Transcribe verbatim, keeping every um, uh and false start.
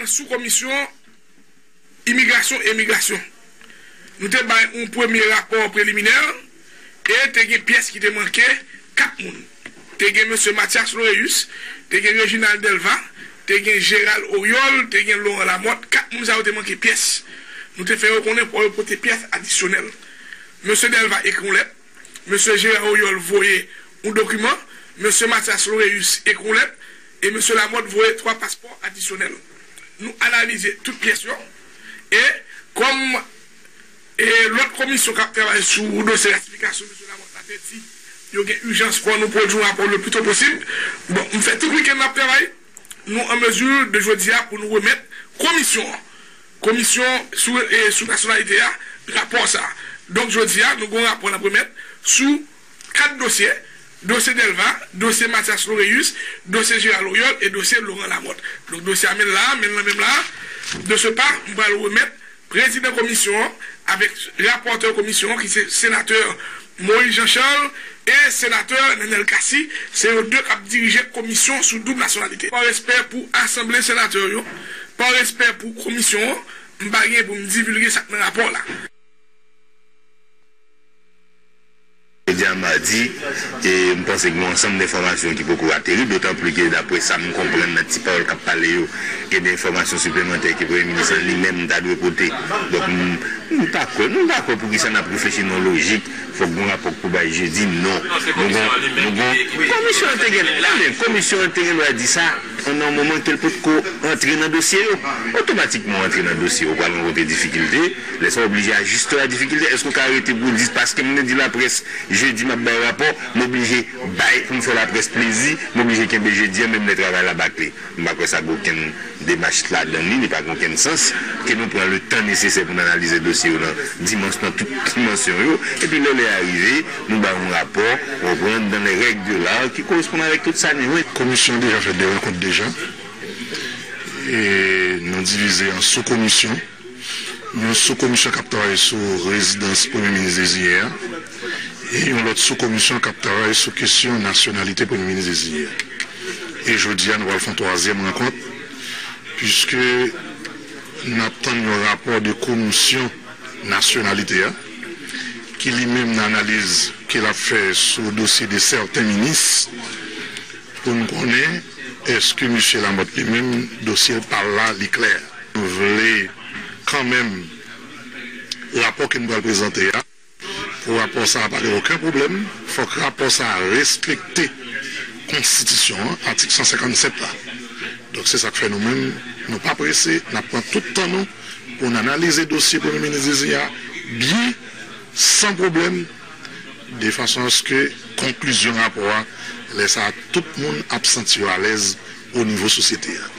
Sou komisyon imigrasyon e migrasyon. Nou te bay yon premye rapò preliminè e te gen pyès ki te manke kat moun. Te gen mesye Mathias Loreus, te gen Reginald Delva, te gen Gérald Oriol, te gen Laurent Lamothe. Kat moun sa yo te manke pyès. Nou te fè yo konnen pou yo pote pyès adisyonèl. Mesye Delva ekri yon lèt. Mesye Gérald Oriol voye yon dokiman, mesye Mathias Loreus ekri yon lèt, e mesye Lamothe voye twa paspò adisyonèl. Nou analize tout pyès yo, e kòm e lòt komisyon k ap travay sou dosye ratifikasyon mesye Lamothe la te di yo gen ijans pou nou pwodui yon rapò le pli to posib. Bon, m fè tout wikenn n ap travay. Nou an mezi de jodi a pou nou remèt komisyon an, komisyon sou, e, sou nasyonalite a, rapò sa a. Donk, jodi a, nou gen yon rapò n ap remèt sou kat dosye, dosye Delva, dosye Mathias Loreus, dosye Gérald Oriol e dosye Laurent Lamothe. Donk, dosye a menm la, menm la, menm la. De ce pas, m pral remèt prezidan komisyon an avèk rapòtè komisyon an, ki se senatè Moïse Jean Charles e senatè Nenel Cassy, se yo de k ap dirije komisyon sou doub nasyonalite. Pa respè pou asanble senatè yo, pa respè pou komisyon an, m pa gen pou m divilge sa k nan rapò la. Jodi a madi, e m panse gen yon ansanm enfòmasyon ki poko ateri, dotan pli ke, daprè sa m konprann nan ti pawòl k ap pale yo, gen de enfòmasyon siplemantè ke Premye Minis lan li menm ta dwe pote. Donk, m, m pa kwè, m pa kwè poukisa n ap reflechi nan lojik, fòk gen yon rapò k pou bay jedi, non. Nou gon, nou gon, komisyon an te gen, men komisyon an te gen dwa di sa, nan yon moman ke l potko antre nan dosye yo. Otomatikman w antre nan dosye, ou pral rankontre difikilte, lè sa w oblije ajiste a difikilte. Èske w ka rete pou w di, paske m te di laprès, jedi m ap bay rapò, m oblije bay pou m fè laprès plezi, m oblije kenbe jedi an, menm lè travay la bakle. M pa kwè sa gen okenn demach ladan li, li pa gen okenn sans, ke nou pran le tan nesesè pou n analize dosye yo nan dimans-, nan tout dimansyon yo, epi lè lè a rive, nou bay yon rapò, w konprann, dans les règles de l'art, ki koresponn avèk tout sa nou wè. Komisyon an deja fè de rankont deja, e nou divize an sou komisyon. Yon sou komisyon k ap travay sou rezidans Premye Minis deziye a, e yon lòt sou komisyon k ap travay sou kesyon nasyonalite Premye Minis deziye a. E jodi a, nou pral fè yon twazyèm rankont, piske n ap tann yon rapò de komisyon nasyonalite a, ki li menm nan analiz ke l ap fè sou dosye de sèten minis, pou n konnen èske misye Lamothe li menm, dosye pa l la, li klè. Nou vle kanmenm rapò ke n pral prezante a, pou rapò sa a pa gen okenn pwoblèm, fòk rapò sa a respekte konstitisyon an, atik san senkannsèt la. Donk, se sa k fè nou menm, nou pa prese, n ap pran tout tan nou pou n analize dosye Premye Minis deziye a byen, san pwoblèm, de fason aske konklizyon rapò a, lè sa a, tout moun ap santi yo alèz o nivo sosyete a.